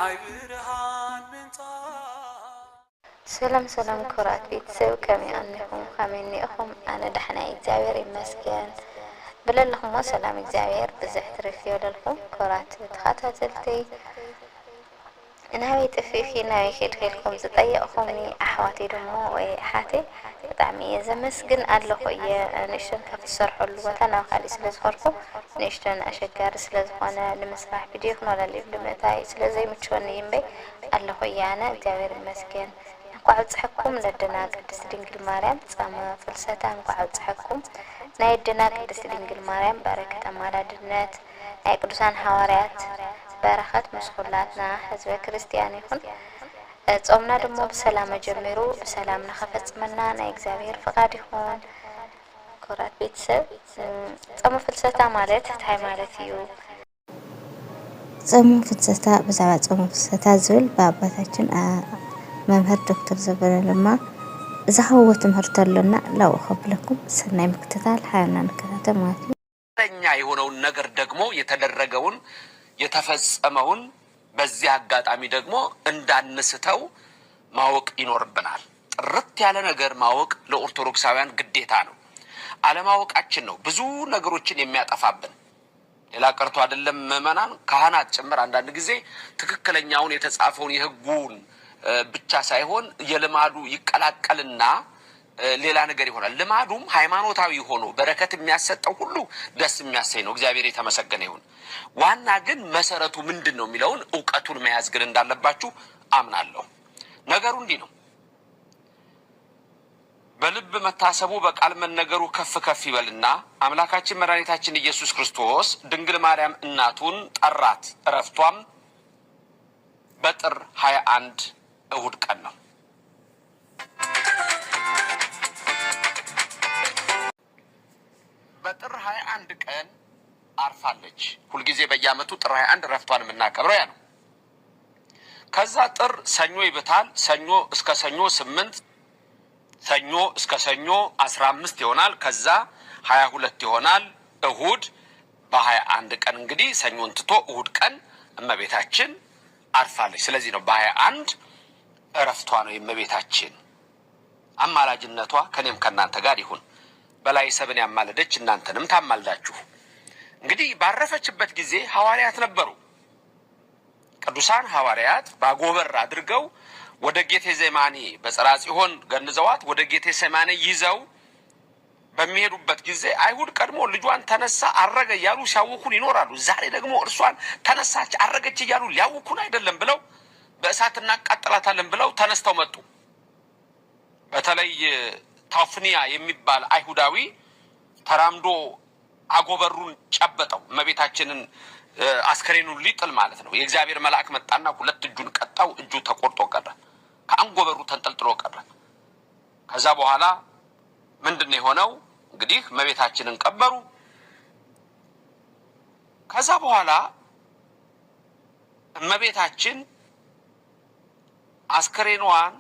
ናይ ብርሃን ምንጻፍ። ሰላም ሰላም ክቡራት ቤተሰብ፣ ከመይ ኣኒኹም? ከመይ እኒኢኹም? ኣነ ዳሕና፣ እግዚኣብሔር ይመስገን። ብለለኹሞ ሰላም እግዚኣብሔር ብዝሕ ትርፍ ይበለልኩም። ክቡራት ተኸታተልቲ፣ ናበይ ጥፊእኪ ናበይ ከድኪ ኢልኩም ዝጠየቕኹምኒ ኣሕዋተይ ድሞ ወይ ኣሓተይ ብጣዕሚ እየ ዘመስግን ኣለኹ እየ። ንእሽተን ካብ ትሰርሐሉ ቦታ ናብ ካሊእ ስለ ዝኸድኩ ንእሽተን ኣሸጋሪ ስለ ዝኾነ ንምስራሕ ቪድዮ ክንወላ ንምእታይ ስለ ዘይምችወኒ እዩ እምበይ ኣለኹ እየ ኣነ፣ እግዚኣብሔር ይመስገን። እንኳዕ ኣብፅሐኩም ለደና ቅድስቲ ድንግል ማርያም ፃመ ፍልሰታ፣ እንኳዕ ኣብፅሐኩም። ናይ ኣደና ቅድስቲ ድንግል ማርያም በረከት፣ ኣማላድነት ናይ ቅዱሳን ሃዋርያት በረኸት ምስ ኩላትና ህዝበ ክርስቲያን ይኹን። ጾምና ድሞ ብሰላም ጀሚሩ ብሰላም ንኸፈጽመና ናይ እግዚኣብሔር ፍቃድ ይኹን። ክቡራት ቤተሰብ፣ ጾመ ፍልሰታ ማለት እንታይ ማለት እዩ? ጾመ ፍልሰታ፣ ብዛዕባ ጾመ ፍልሰታ ዝብል ብኣባታችን መምህር ዶክተር ዘበነ ለማ ዝሃብዎ ትምህርቲ ኣሎና፣ ላብኡ ከብለኩም ሰናይ ምክትታል። ሓበና ንከታተል ማለት እዩ። ኛ የሆነውን ነገር ደግሞ የተደረገውን የተፈጸመውን በዚህ አጋጣሚ ደግሞ እንዳንስተው ማወቅ ይኖርብናል። ጥርት ያለ ነገር ማወቅ ለኦርቶዶክሳውያን ግዴታ ነው። አለማወቃችን ነው ብዙ ነገሮችን የሚያጠፋብን። ሌላ ቀርቶ አይደለም ምዕመናን፣ ካህናት ጭምር አንዳንድ ጊዜ ትክክለኛውን የተጻፈውን የሕጉን ብቻ ሳይሆን የልማዱ ይቀላቀልና ሌላ ነገር ይሆናል። ልማዱም ሃይማኖታዊ ሆኖ በረከት የሚያሰጠው ሁሉ ደስ የሚያሰኝ ነው። እግዚአብሔር የተመሰገነ ይሁን። ዋና ግን መሰረቱ ምንድን ነው የሚለውን እውቀቱን መያዝ ግን እንዳለባችሁ አምናለሁ። ነገሩ እንዲህ ነው። በልብ መታሰቡ በቃል መነገሩ ከፍ ከፍ ይበልና አምላካችን መድኃኒታችን ኢየሱስ ክርስቶስ ድንግል ማርያም እናቱን ጠራት። እረፍቷም በጥር 21 እሁድ ቀን ነው። በጥር 21 ቀን አርፋለች። ሁልጊዜ በየዓመቱ ጥር 21 እረፍቷን የምናከብረው ያ ነው። ከዛ ጥር ሰኞ ይብታል። ሰኞ እስከ ሰኞ 8፣ ሰኞ እስከ ሰኞ 15 ይሆናል። ከዛ 22 ይሆናል። እሁድ በ21 ቀን እንግዲህ ሰኞን ትቶ እሁድ ቀን እመቤታችን አርፋለች። ስለዚህ ነው በ21 እረፍቷ ነው የእመቤታችን። አማላጅነቷ ከኔም ከእናንተ ጋር ይሁን። በላይ ሰብን ያማለደች እናንተንም ታማልዳችሁ። እንግዲህ ባረፈችበት ጊዜ ሐዋርያት ነበሩ። ቅዱሳን ሐዋርያት ባጎበር አድርገው ወደ ጌቴ ዜማኔ በጽርሐ ጽዮን ገንዘዋት ወደ ጌቴ ሴማኔ ይዘው በሚሄዱበት ጊዜ አይሁድ ቀድሞ ልጇን ተነሳ አረገ እያሉ ሲያውኩን ይኖራሉ። ዛሬ ደግሞ እርሷን ተነሳች አረገች እያሉ ሊያውኩን አይደለም ብለው በእሳት እናቃጥላታለን ብለው ተነስተው መጡ። በተለይ ታፍኒያ የሚባል አይሁዳዊ ተራምዶ አጎበሩን ጨበጠው፣ እመቤታችንን አስከሬኑን ሊጥል ማለት ነው። የእግዚአብሔር መልአክ መጣና ሁለት እጁን ቀጣው። እጁ ተቆርጦ ቀረ፣ ከአንጎበሩ ተንጠልጥሎ ቀረ። ከዛ በኋላ ምንድን ነው የሆነው? እንግዲህ እመቤታችንን ቀበሩ። ከዛ በኋላ እመቤታችን አስከሬኗን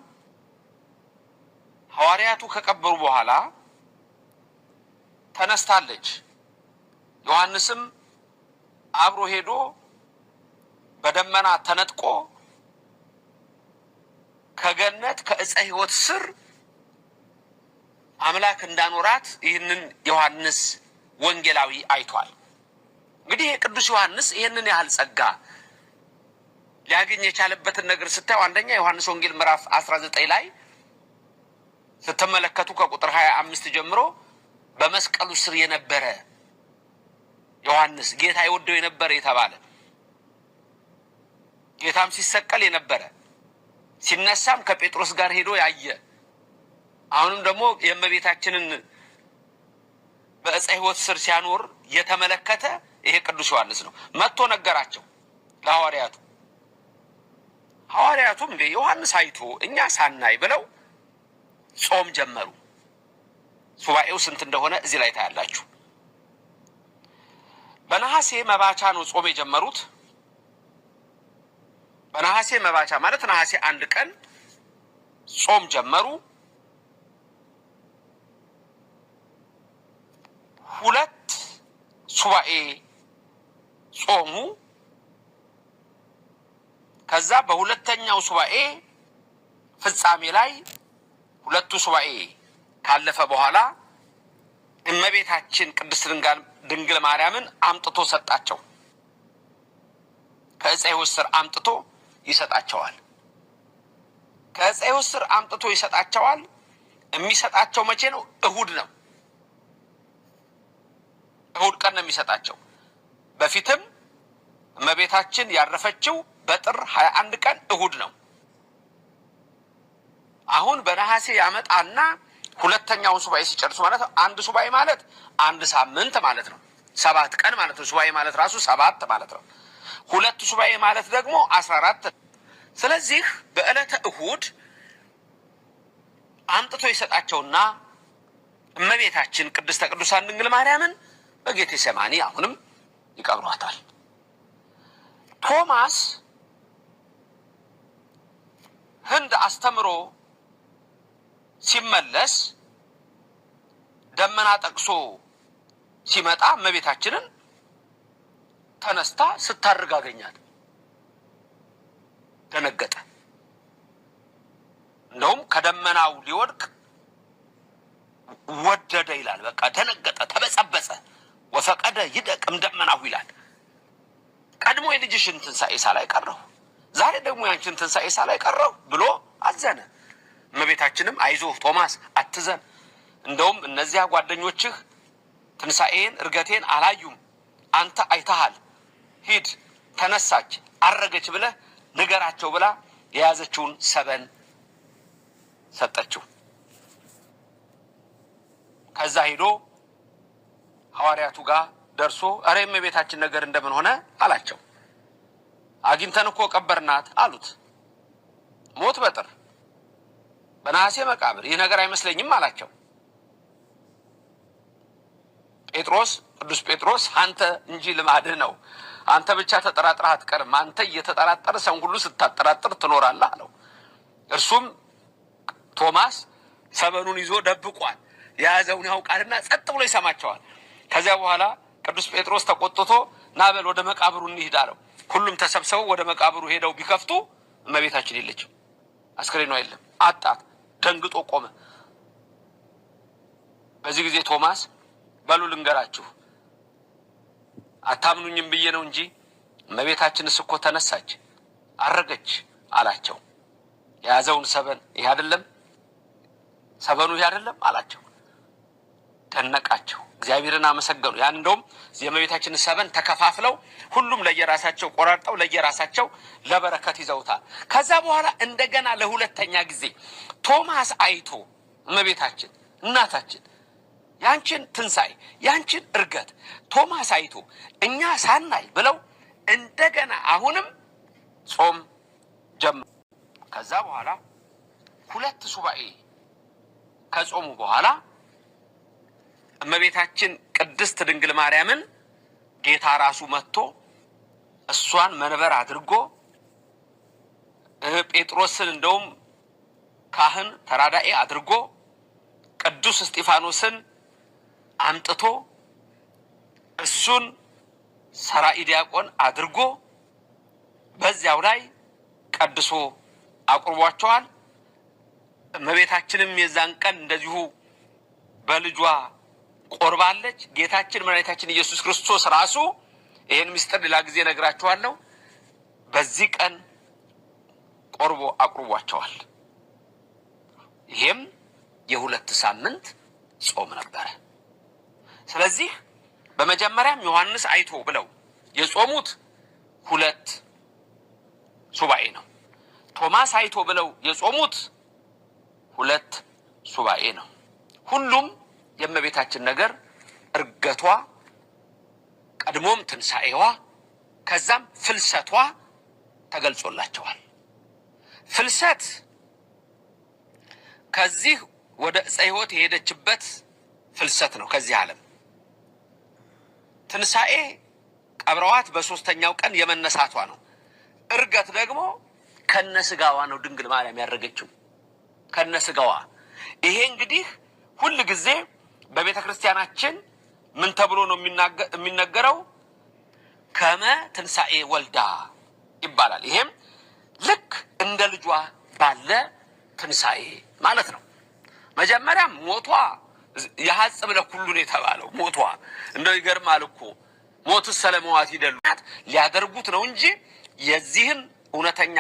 ሐዋርያቱ ከቀበሩ በኋላ ተነስታለች። ዮሐንስም አብሮ ሄዶ በደመና ተነጥቆ ከገነት ከዕፀ ሕይወት ስር አምላክ እንዳኖራት ይህንን ዮሐንስ ወንጌላዊ አይቷል። እንግዲህ የቅዱስ ዮሐንስ ይህንን ያህል ጸጋ ሊያገኝ የቻለበትን ነገር ስታዩ አንደኛ ዮሐንስ ወንጌል ምዕራፍ 19 ላይ ስትመለከቱ ከቁጥር 25 ጀምሮ በመስቀሉ ስር የነበረ ዮሐንስ፣ ጌታ የወደው የነበረ የተባለ፣ ጌታም ሲሰቀል የነበረ፣ ሲነሳም ከጴጥሮስ ጋር ሄዶ ያየ፣ አሁንም ደግሞ የእመቤታችንን በዕፀ ሕይወት ስር ሲያኖር የተመለከተ ይሄ ቅዱስ ዮሐንስ ነው። መጥቶ ነገራቸው ለሐዋርያቱ። ሐዋርያቱም እንዴ ዮሐንስ አይቶ እኛ ሳናይ ብለው ጾም ጀመሩ። ሱባኤው ስንት እንደሆነ እዚህ ላይ ታያላችሁ። በነሐሴ መባቻ ነው ጾም የጀመሩት። በነሐሴ መባቻ ማለት ነሐሴ 1 ቀን ጾም ጀመሩ። 2 ሱባኤ ጾሙ። ከዛ በሁለተኛው ሱባኤ ፍጻሜ ላይ ሁለቱ ሱባኤ ካለፈ በኋላ እመቤታችን ቅድስት ድንግል ማርያምን አምጥቶ ሰጣቸው። ከዕፀ ሕይወት ስር አምጥቶ ይሰጣቸዋል። ከዕፀ ሕይወት ስር አምጥቶ ይሰጣቸዋል። የሚሰጣቸው መቼ ነው? እሁድ ነው። እሁድ ቀን ነው የሚሰጣቸው። በፊትም እመቤታችን ያረፈችው በጥር 21 ቀን እሁድ ነው። አሁን በነሐሴ ያመጣና ሁለተኛውን ሱባኤ ሲጨርሱ ማለት ነው። አንድ ሱባኤ ማለት አንድ ሳምንት ማለት ነው። 7 ቀን ማለት ነው። ሱባኤ ማለት ራሱ 7 ማለት ነው። ሁለት ሱባኤ ማለት ደግሞ 14። ስለዚህ በዕለተ እሁድ አምጥቶ ይሰጣቸውና እመቤታችን ቅድስተ ቅዱሳን ድንግል ማርያምን በጌቴሴማኒ አሁንም ይቀብሯታል። ቶማስ ህንድ አስተምሮ ሲመለስ ደመና ጠቅሶ ሲመጣ እመቤታችንን ተነስታ ስታርግ አገኛት። ደነገጠ። እንደውም ከደመናው ሊወድቅ ወደደ ይላል። በቃ ደነገጠ፣ ተበጸበጸ። ወፈቀደ ይደቅ እምደመናሁ ይላል። ቀድሞ የልጅሽን ትንሣኤ ሳላይ ቀረሁ፣ ዛሬ ደግሞ ያንቺን ትንሣኤ ሳላይ ቀረሁ ብሎ አዘነ። እመቤታችንም አይዞህ ቶማስ አትዘን፣ እንደውም እነዚያ ጓደኞችህ ትንሣኤን እርገቴን አላዩም፣ አንተ አይተሃል፣ ሂድ ተነሳች አረገች ብለህ ንገራቸው ብላ የያዘችውን ሰበን ሰጠችው። ከዛ ሄዶ ሐዋርያቱ ጋር ደርሶ እረ የእመቤታችን ነገር እንደምን ሆነ አላቸው። አግኝተን እኮ ቀበርናት አሉት። ሞት በጥር በነሐሴ መቃብር ይህ ነገር አይመስለኝም አላቸው። ጴጥሮስ ቅዱስ ጴጥሮስ አንተ እንጂ ልማድህ ነው፣ አንተ ብቻ ተጠራጥረህ አትቀርም፣ አንተ እየተጠራጠረ ሰውን ሁሉ ስታጠራጥር ትኖራለህ አለው። እርሱም ቶማስ ሰበኑን ይዞ ደብቋል፣ የያዘውን ያውቃልና ጸጥ ብሎ ይሰማቸዋል። ከዚያ በኋላ ቅዱስ ጴጥሮስ ተቆጥቶ ና በል ወደ መቃብሩ እንሂድ አለው። ሁሉም ተሰብስበው ወደ መቃብሩ ሄደው ቢከፍቱ እመቤታችን የለችም፣ አስክሬኗ የለም፣ አጣት። ደንግጦ ቆመ። በዚህ ጊዜ ቶማስ በሉ ልንገራችሁ፣ አታምኑኝም ብዬ ነው እንጂ እመቤታችንስ እኮ ተነሳች አረገች አላቸው። የያዘውን ሰበን ይህ አይደለም ሰበኑ ይህ አይደለም አላቸው። ደነቃቸው፣ እግዚአብሔርን አመሰገኑ። ያን እንደውም የእመቤታችንን ሰበን ተከፋፍለው ሁሉም ለየራሳቸው ቆራርጠው ለየራሳቸው ለበረከት ይዘውታል። ከዛ በኋላ እንደገና ለሁለተኛ ጊዜ ቶማስ አይቶ እመቤታችን እናታችን ያንቺን ትንሣኤ ያንቺን እርገት ቶማስ አይቶ እኛ ሳናይ ብለው እንደገና አሁንም ጾም ጀመሩ። ከዛ በኋላ ሁለት ሱባኤ ከጾሙ በኋላ እመቤታችን ቅድስት ድንግል ማርያምን ጌታ ራሱ መጥቶ እሷን መንበር አድርጎ ጴጥሮስን እንደውም ካህን ተራዳኤ አድርጎ ቅዱስ እስጢፋኖስን አምጥቶ እሱን ሰራኢ ዲያቆን አድርጎ በዚያው ላይ ቀድሶ አቁርቧቸዋል። እመቤታችንም የዛን ቀን እንደዚሁ በልጇ ቆርባለች። ጌታችን መድኃኒታችን ኢየሱስ ክርስቶስ ራሱ ይህን ምስጢር ሌላ ጊዜ እነግራችኋለሁ። በዚህ ቀን ቆርቦ አቁርቧቸዋል። ይሄም የሁለት ሳምንት ጾም ነበረ። ስለዚህ በመጀመሪያም ዮሐንስ አይቶ ብለው የጾሙት ሁለት ሱባኤ ነው። ቶማስ አይቶ ብለው የጾሙት ሁለት ሱባኤ ነው። ሁሉም የእመቤታችን ነገር እርገቷ፣ ቀድሞም ትንሣኤዋ፣ ከዛም ፍልሰቷ ተገልጾላቸዋል። ፍልሰት ከዚህ ወደ ዕፀ ሕይወት የሄደችበት ፍልሰት ነው ከዚህ ዓለም። ትንሣኤ ቀብረዋት በሶስተኛው ቀን የመነሳቷ ነው። እርገት ደግሞ ከነስጋዋ ነው ድንግል ማርያም ያረገችው ከነስጋዋ። ይሄ እንግዲህ ሁል ጊዜ በቤተ ክርስቲያናችን ምን ተብሎ ነው የሚነገረው? ከመ ትንሣኤ ወልዳ ይባላል። ይሄም ባለ ትንሣኤ ማለት ነው። መጀመሪያ ሞቷ የሐጽብ ለኩሉ ነው የተባለው። ሞቷ እንደው ይገርማል እኮ፣ ሞትስ ለመዋት ይደሉ ሊያደርጉት ነው እንጂ የዚህን እውነተኛ